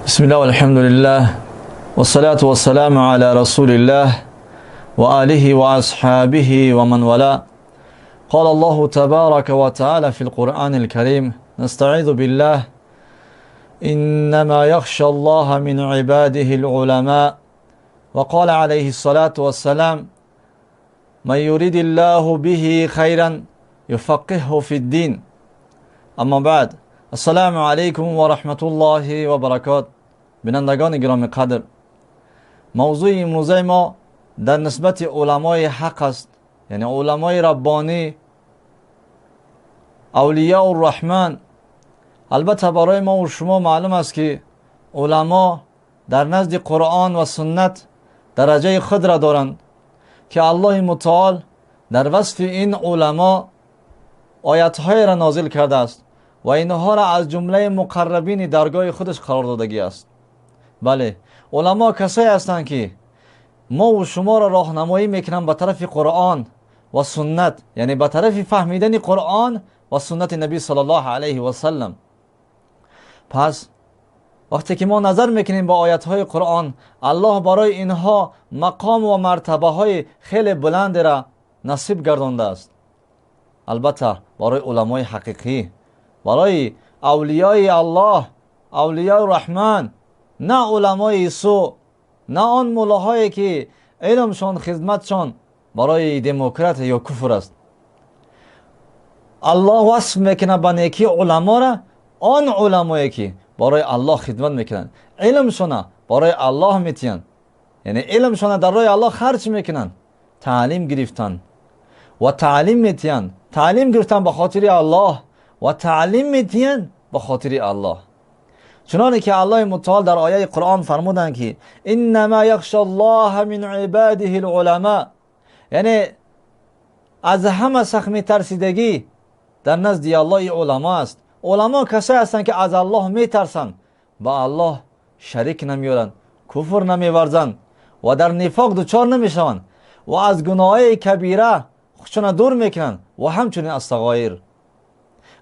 بسم الله والحمد لله والصلاة والسلام على رسول الله وآله وأصحابه ومن والاه. قال الله تبارك وتعالى في القرآن الكريم: نستعيذ بالله، إنما يخشى الله من عباده العلماء. وقال عليه الصلاة والسلام: من يريد الله به خيرا يفقهه في الدين. أما بعد، السلام علیکم و رحمت الله و برکات. بینندگان گرامی قدر، موضوع امروزه ما در نسبت علمای حق است، یعنی علمای ربانی، اولیاء الرحمن. البته برای ما و شما معلوم است که علما در نزد قرآن و سنت درجه خود را دارند که الله متعال در وصف این علما آیت‌های را نازل کرده است و اینها را از جمله مقربین درگاه خودش قرار دادگی است. بله، علما کسایی هستند که ما و شما را راهنمایی میکنند به طرف قرآن و سنت، یعنی به طرف فهمیدن قرآن و سنت نبی صلی الله علیه و سلم. پس وقتی که ما نظر میکنیم به آیت های قرآن، الله برای اینها مقام و مرتبه های خیلی بلند را نصیب گردانده است. البته برای علمای حقیقی، برای اولیای الله، اولیای رحمان، نه علمای سو، نه آن ملاهایی که علمشان خدمتشان برای دموکرات یا کفر است. الله وصف میکنه به نیکی علما را، آن علمایی که برای الله خدمت میکنن، علمشان برای الله میتین، یعنی علمشان در راه الله خرج میکنن، تعلیم گرفتن و تعلیم میتین، تعلیم گرفتن به خاطر الله و تعلیم میتین به خاطر الله. چنانه که الله متعال در آیه قرآن فرمودند که انما یخشى الله من عباده العلماء، یعنی از همه سخت میترسیدگی در نزد الله علما است. علما کسایی هستند که از الله میترسند، با الله شریک نمیارند، کفر نمیورزند و در نفاق دچار نمیشوند و از گناه کبیره خودشان دور میکنند و همچنین از صغایر.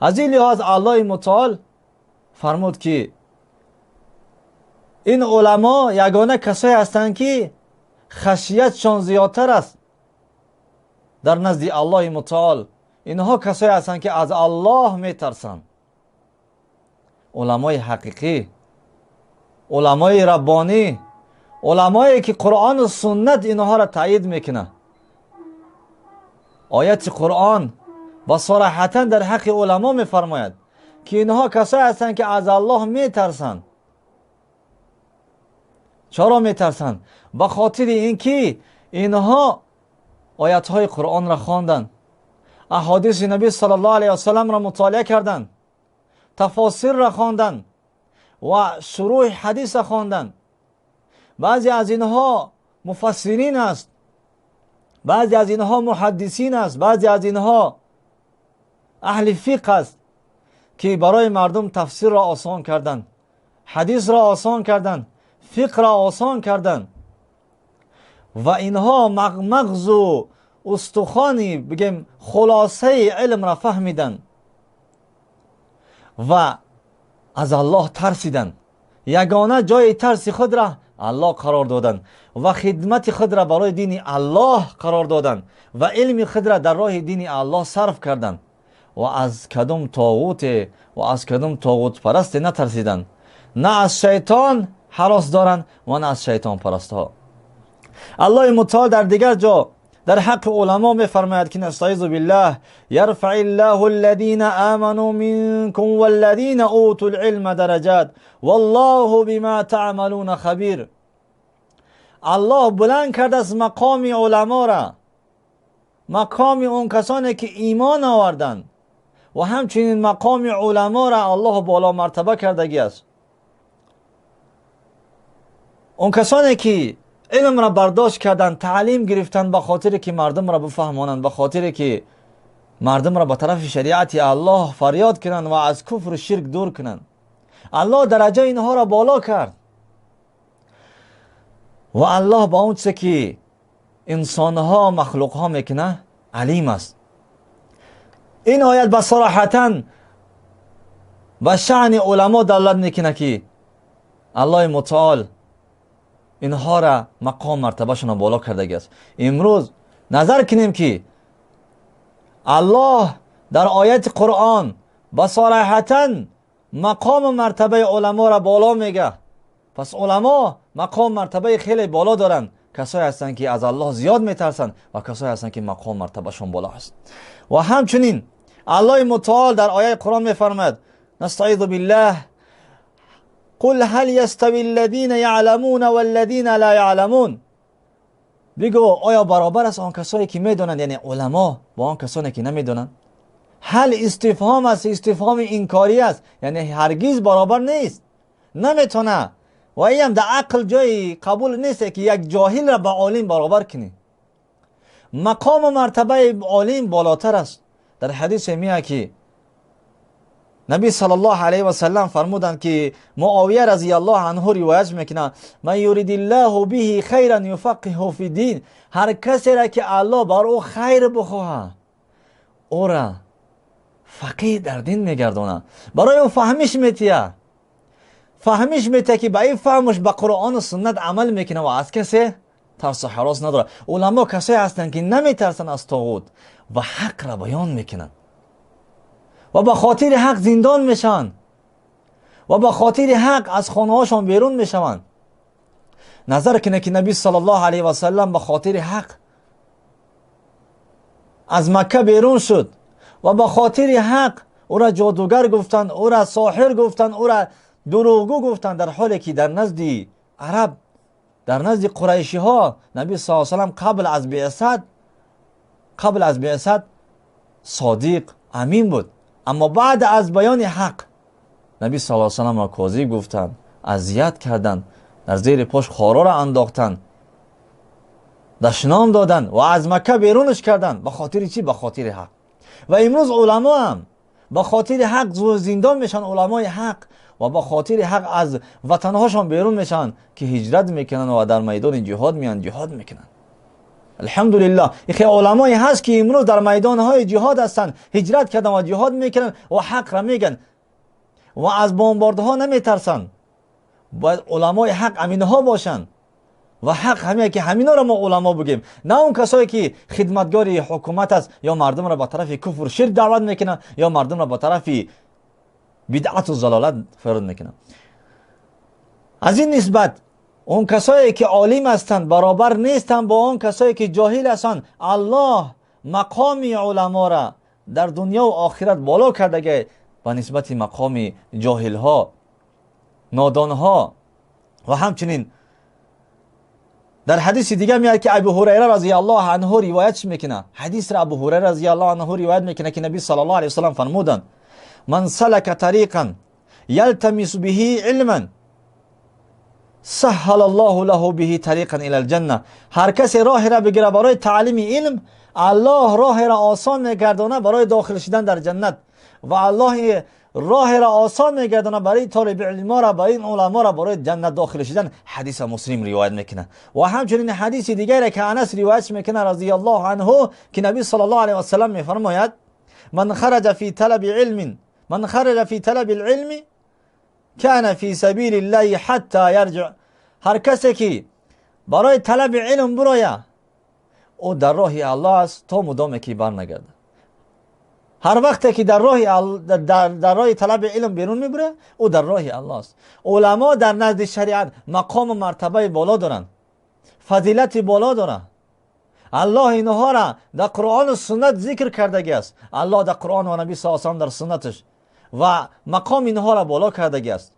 از این لحاظ الله متعال فرمود که این علما یگانه کسایی هستند که خشیتشان زیادتر است در نزد الله متعال. اینها کسایی هستند که از الله میترسند. علمای حقیقی، علمای ربانی، علمایی که قرآن و سنت اینها را تایید میکنه. آیت قرآن و صراحتا در حق علما میفرماید که اینها کسایی هستند که از الله میترسند. چرا میترسند؟ به خاطر اینکه اینها آیت های قرآن را خواندند، احادیث نبی صلی الله علیه و سلم را مطالعه کردند، تفاسیر را خواندند و شروح حدیث را خواندند. بعضی از اینها مفسرین است، بعضی از اینها محدثین است، بعضی از اینها اهل فقه است که برای مردم تفسیر را آسان کردند، حدیث را آسان کردند، فقه را آسان کردند و اینها مغز و استخوانی بگیم خلاصه علم را فهمیدند و از الله ترسیدند. یگانه جای ترس خود را الله قرار دادند و خدمت خود را برای دین الله قرار دادند و علم خود را در راه دین الله صرف کردند و از کدام طاغوت و از کدام طاغوت پرست نترسیدند. نه از شیطان هراس دارند و نه از شیطان پرست ها. الله متعال در دیگر جا در حق علما میفرماید که نستعیذ بالله یرفع الله الذین آمنوا منکم والذین اوتوا العلم درجات والله بما تعملون خبیر. الله بلند کرده از مقام علما را، مقام اون کسانی که ایمان آوردند و همچنین مقام علما را الله بالا مرتبه کردگی است. اون کسانی که علم را برداشت کردند، تعلیم گرفتند به خاطر که مردم را بفهمانند، به خاطر که مردم را به طرف شریعت الله فریاد کنند و از کفر و شرک دور کنند، الله درجه اینها را بالا کرد و الله با اون چه که انسانها مخلوقها میکنه علیم است. این آیت به صراحتا به شأن علما دلالت میکنه که الله متعال اینها را مقام مرتبهشان بالا کرده است. امروز نظر کنیم که الله در آیت قرآن با صراحتا مقام مرتبه علما را بالا میگه. پس علما مقام مرتبه خیلی بالا دارن. کسایی هستند که از الله زیاد میترسند و کسایی هستند که مقام مرتبهشون بالا است. و همچنین الله متعال در آیه قرآن میفرماید: نستعیذ بالله قل هل یستوی الذین یعلمون والذین لا یعلمون. بگو آیا برابر است آن کسایی که میدونند، یعنی علما، با آن کسانی که نمیدونند؟ هل استفهام است، استفهام انکاری است، یعنی هرگز برابر نیست، نمیتونه. و این هم در عقل جای قبول نیست که یک جاهل را با عالم برابر کنی. مقام و مرتبه عالم بالاتر است. در حدیث میاد که نبی صلی الله علیه و سلم فرمودند که معاویه رضی الله عنه روایت میکنه: من یرید الله به خیرا یفقهه فی الدین. هر کسی را که الله بر او خیر بخواهد او را فقیه در دین میگردونه، برای او فهمش میتیه، فهمش میته که با این فهمش به قرآن و سنت عمل میکنه و از کسی ترس و هراس نداره. علما کسایی هستند که نمیترسن از طاغوت و حق را بیان میکنن و به خاطر حق زندان میشن و به خاطر حق از خانه هاشان بیرون میشوند. نظر کنه که نبی صلی الله علیه و سلم به خاطر حق از مکه بیرون شد و به خاطر حق او را جادوگر گفتند، او را ساحر گفتند، او را دروغگو گفتند، در حالی که در نزد عرب، در نزد قریشی ها نبی صلی الله علیه و سلم قبل از بعثت صادق امین بود، اما بعد از بیان حق نبی صلی الله علیه و سلم را کاذب گفتند، اذیت کردند، در زیر پاش خارا را انداختند، دشنام دادند و از مکه بیرونش کردند. به خاطر چی؟ به خاطر حق. و امروز علما هم به خاطر حق زندان میشن، علمای حق، و به خاطر حق از وطنهاشان بیرون میشن که هجرت میکنن و در میدان جهاد میان، جهاد میکنن. الحمدلله یکی علمایی هست که امروز در میدانهای جهاد هستند، هجرت کردن و جهاد میکنن و حق را میگن و از بمباردها نمیترسن. باید علمای حق امینها باشن و حق همینه که همینا را ما علما بگیم، نه اون کسایی که خدمتگار حکومت است یا مردم را به طرف کفر و شرک دعوت میکنن یا مردم را به طرف بدعت و ضلالت فرد میکنن. از این نسبت اون کسایی که عالم هستند برابر نیستند با اون کسایی که جاهل هستند. الله مقام علما را در دنیا و آخرت بالا کرده که به نسبت مقام جاهل ها، نادان ها. و همچنین در حدیث دیگه میاد که ابو هریره رضی الله عنه روایت میکنه، حدیث را ابو هریره رضی الله عنه روایت میکنه که نبی صلی الله علیه و سلم فرمودند: من سلک طریقا یلتمس به علما سهل الله له به طریقا الی الجنه. هر کسی راه را بگیره برای تعلیم علم، الله راه را آسان میگردانه برای داخل شدن در جنت، و الله راه را آسان میگردانه برای طالب علم را، برای این علما را برای جنت داخل شدن. حدیث مسلم روایت میکنه. و همچنین حدیث دیگری که انس روایت میکنه رضی الله عنه که نبی صلی الله علیه و سلم میفرماید: من خرج فی طلب علم، من خرج فی طلب العلم کان فی سبیل الله حتی یرجع. هر کسی که برای طلب علم برایه او در راه الله است تا مدام که بر نگرده. هر وقت که در راه طلب علم بیرون میبره او در راه الله است. علما در نزد شریعت مقام و مرتبه بالا دارند، فضیلت بالا دارند. الله اینها را در قرآن و سنت ذکر کردگی است. الله در قرآن و نبی صلی الله علیه و سلم در سنتش و مقام اینها را بالا کردگی است.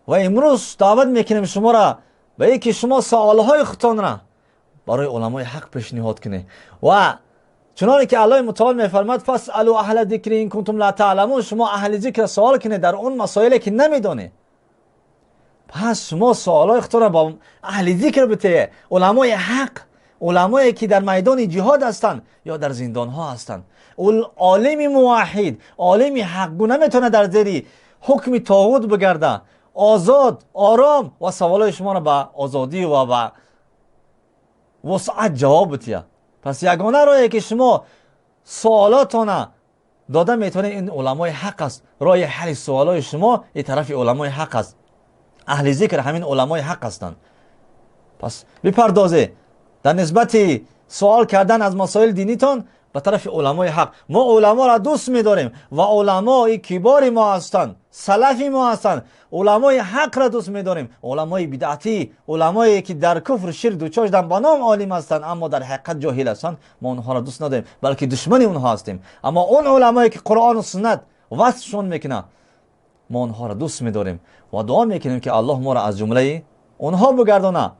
و امروز دعوت میکنیم شما را به اینکه شما سوالهای خودتان را برای علمای حق پیشنهاد کنید. و چنانکه که الله متعال میفرماد: فاسالوا اهل الذکر ان کنتم لا تعلمون. شما اهل ذکر سوال کنید در اون مسائلی که نمیدونید. پس شما سوالای خودتان را با اهل ذکر بته، علمای حق، علمایی که در میدان جهاد هستند یا در زندان ها هستند. عالم موحد، عالم حقگو نمیتونه در زیر حکم طاغوت بگرده، آزاد، آرام و سوالای شما را به آزادی و به وسعت جواب بده. پس یگانه راهی که شما سوالاتان дода метавонед, ин уламои ҳақ аст. Роҳи ҳалли суолҳои шумо ин тарафи уламои ҳақ аст. Аҳли зикр ҳамин уламои ҳақ ҳастанд. Пас бипардозе дар нисбати суол кардан аз масоили динитон ба тарафи уламои ҳақ. Мо уламоро дӯст медорем ва уламои кибори мо ҳастанд, салафи мо ҳастанд. Уламои ҳақро дӯст медорем. Уламои бидъатӣ, уламое ки дар куфр ширк дучор шуданд, ба ном олим ҳастанд, аммо дар ҳақиқат ҷоҳил ҳастанд, мо онҳоро дӯст надорем, балки душмани онҳо ҳастем. Аммо он уламое ки Қуръону суннат васфшон мекунад, мо онҳоро дӯст медорем ва дуо мекунем, ки Аллоҳ моро аз ҷумлаи онҳо бигардонад.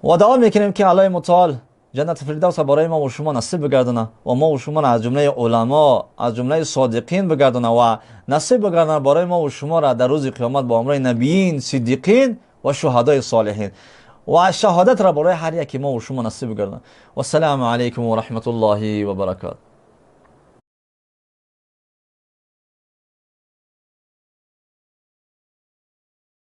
Ва дуо мекунем, ки Аллоҳи мутаол ҷаннати фирдавсро барои мо ва шумо насиб бигардонад ва мо ва шуморо аз ҷумлаи уламо, аз ҷумлаи содиқин бигардонад ва насиб бигардонад барои мо ва шуморо дар рӯзи қиёмат бо ҳамроҳи набиин, сиддиқин ва шуҳадои солиҳин ва шаҳодатро барои ҳар яке мо ва шумо насиб бигардонад. Вассалому алайкум ва раҳматуллоҳи ва баракотуҳ.